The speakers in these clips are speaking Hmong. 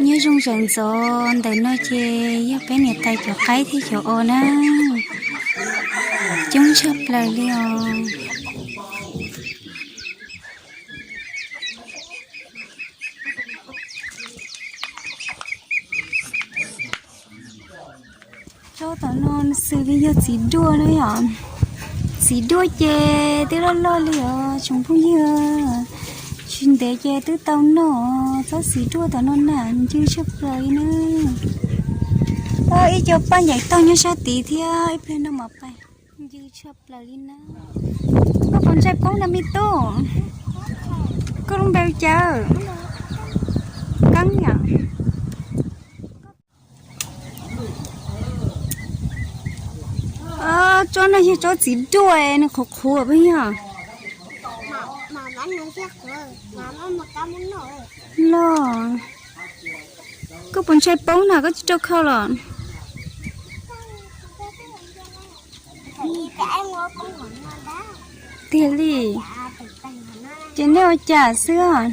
Nyob zoo sawv ntxov ntawm no ces yog peb niam tais cov qaib thiab cov os na, coob tshaj plaws li os. Tsob tom no xws li yog txiv duaj na yom. Txiv duaj ces twb loj loj li os tsoom phooj ywg. Tsis ntev ces twb tau noj. Tsob txiv duaj tom no na ncw tshaj plaws li na. Ib co paj ncaim tog nyob sab tid thiab ib pliag no mas paj ncw tshaj plaws li na. Koj puas ntshai poob na me tub? Koj lub npe ua cas? Keeb yom. Tsob no yog tsob txiv duaj nws qhuav qhuav peb yog. Los, koj puas ntshai poob na koj tsis rau khau los? Tiag li. Ces nej ua cas xwb?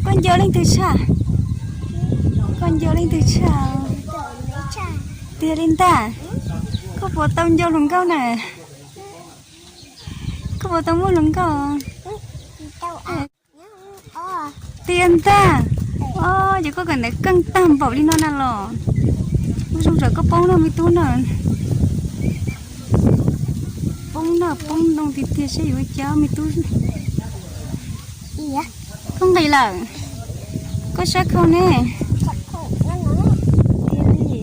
Koj nco leej twg tshaj? Koj nco leej twg tshaj? Tiag li ntag. Koj puas tau nco hluas nkauj na? Koj puas tau muaj hluas nkauj? Tiag ntag. Os, ces koj kawm ntawv keej tag npaum li no na los? Ua zoo tsam koj poob no me tub na. Poob na, poob ntoo tiag tiag saib yuav ua cas me tub. Koj nqis lawm. Koj sab khau ne. Tiag li.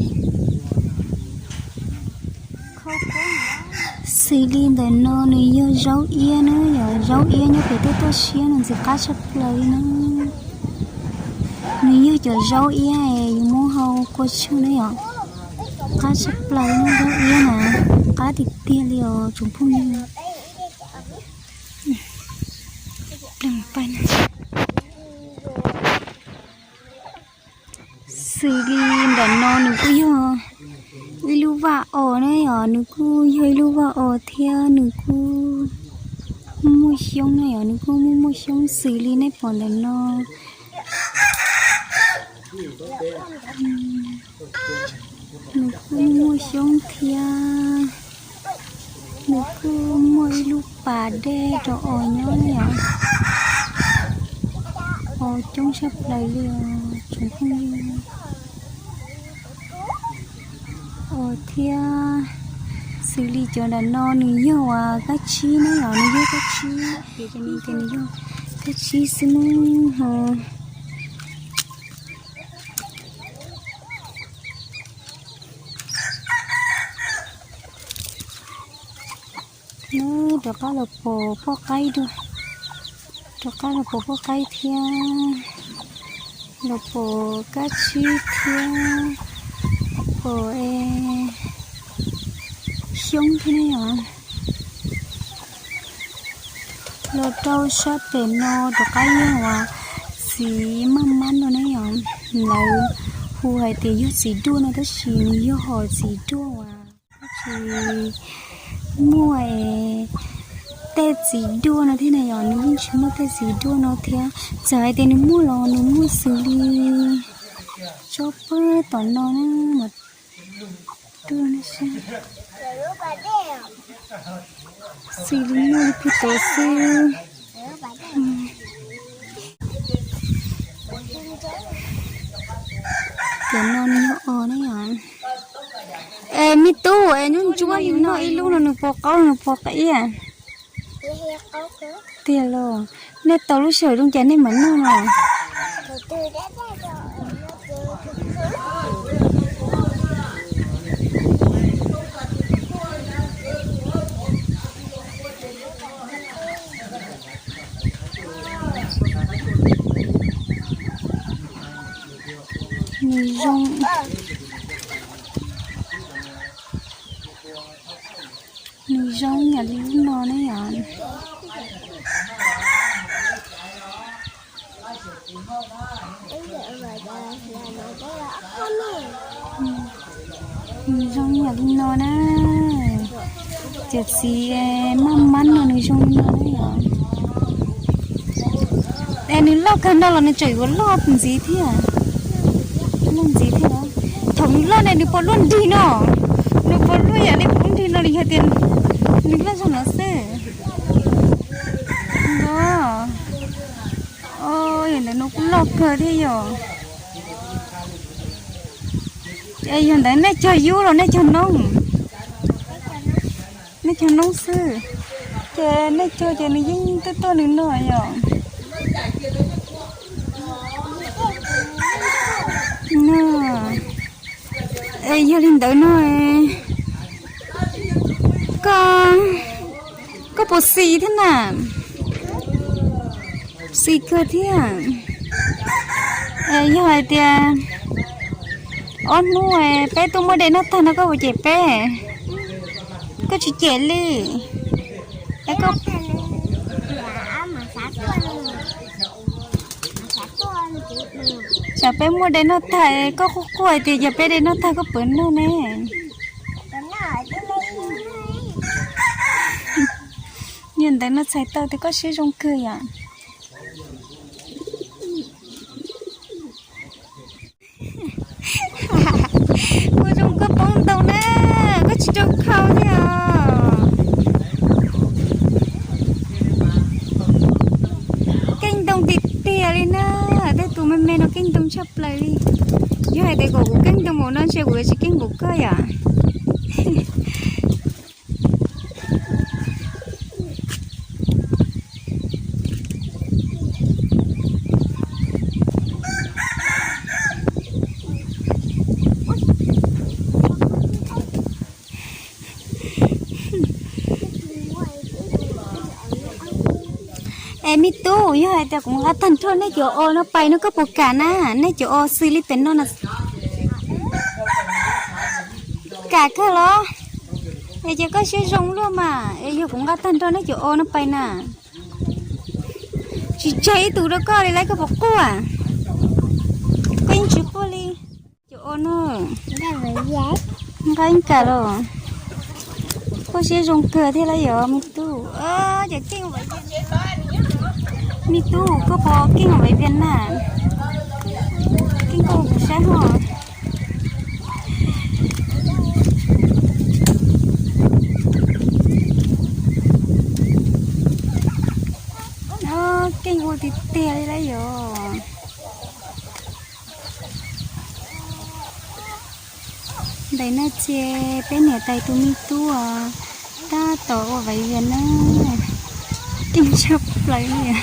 Xws li ntawm no nws yog zaub iab na yom, zaub iab nyob pem tej toj siab no ntxim qab tshaj plaws li na. Nws yog cov zaub iab es yus muab hau kua tshuaj na yom. Qab tshaj plaws li zaub iab na, qab tiag tiag li os tsoom phooj ywg. Xws li ntawm no nws kuj yog ib lub vaj os na yom, nws kuj yog ib lub vaj os thiab nws kuj muaj xyoob na yom, nws kuj muaj muaj xyoob xws li nej pom ntawm no. Nws kuj muaj xyoob thiab, nws kuj muaj ib lub pas dej rau os nyob yom. Os coob tshaj plaws li os tsoom phooj ywg. Os thiab xws li cov nram no nws yog uas kab tsib na yom, nws yog kab tsib, ces nws yog kab tsib xwb na ho. Nws rov qab los pom poj qaib dua, rov qab los pom poj qaib thiab, los pom kab tsib thiab, pom xyoob thiab ne yom. Los rau sab pem no rov qab yog uas txiv maj mab no ne yom, lawv hu hais tias yog txiv duaj no tab sis nws yog hom txiv duaj uas tsis muaj tej txiv duaj no thiab na yom, nws yeej tsis muaj tej txiv duaj no thiab. Txawm hais tias nws muaj los nws muaj xws li tsob pab tom no na mas, xws li muaj li puag tod xwb. Cov no nws yog os na yom. Es me tub, es nub ntsuab yus noj ib lub no nws puas qaub nws puas qias? Tiag los, nej tau lub sij hawm zoo cas nej mam noj no? Nws zoo, nws zoo yam li lub no ne yom. Nws zoo yam li no na. Cov txiv maj mab no nws zoo li no na yom. Es nws loj kawg no los nws tseem yuav loj ntxiv thiab. Loj ntxiv thiab. Thaum nws loj ne nws puas luaj nrig no? Nws puas luaj yam li kuv nrig no li hais tias nws loj zog no xwb? Nto, yog ntawd no kuj loj kawg thiab yom. Es yog ntawd nej cog yub los nej cog noob? Nej cog noob xwb. Ces nej cog ces nws yeej tuaj tuaj nws no yom. Es yog li ntawd no, koj, koj puas xis thiab na? Xis kawg thiab. Yog hais tias ob hnub peb tuaj muab de noj tag no koj puas cem peb? Koj tsis cem li. Es koj, tsam peb muab de noj tag koj quaj quaj hais tias yog peb de noj tag koj puas noj ne? Yog ntawd no txhais tau tias koj siab zoo kawg yom. Kuv zoo koj poob ntoo na, koj tsis rau khau thiab os. Keej ntoo tiag tiag li na, tej tus me me no keej ntoo tshaj plaws li. Yog hais tias kom kuv keej ntoo npaum no ntshe kuv yuav tsis keej npaum koj yom. Es me tub, yog hais tias kuv nqa tag nrho nej cov os no pais no koj puas kam na? Nej cov os xws li pem no na, kam kawg los? Es ces koj siab zoo luaj mas, es yog kuv nqa tag nrho nej cov os no pais na, tsis tseg ib tug rau koj li lauj, koj puas quaj? Koj yeej tsis quaj li. Cov os no, nqa ib kam los. Koj siab zoo kawg thiab lauj yom me tub. Ces keej, me tub koj puas keej vaiv vias na? Keej koj kuv saib ho. Keej ua tiag tiag li lauj yom. Ntawm no ces peb niam tais tus me tub tab tom ua vaiv vias na. Keej tshaj plaws li.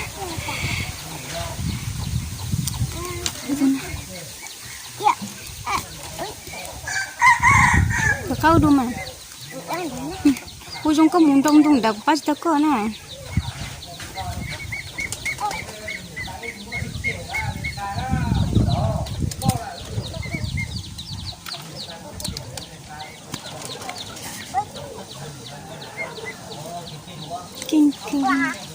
Kuv qab ua dua mas. Kuv zoo koj mus nroo nroo nrad kuv pab tsis tau koj na. Keej kawg.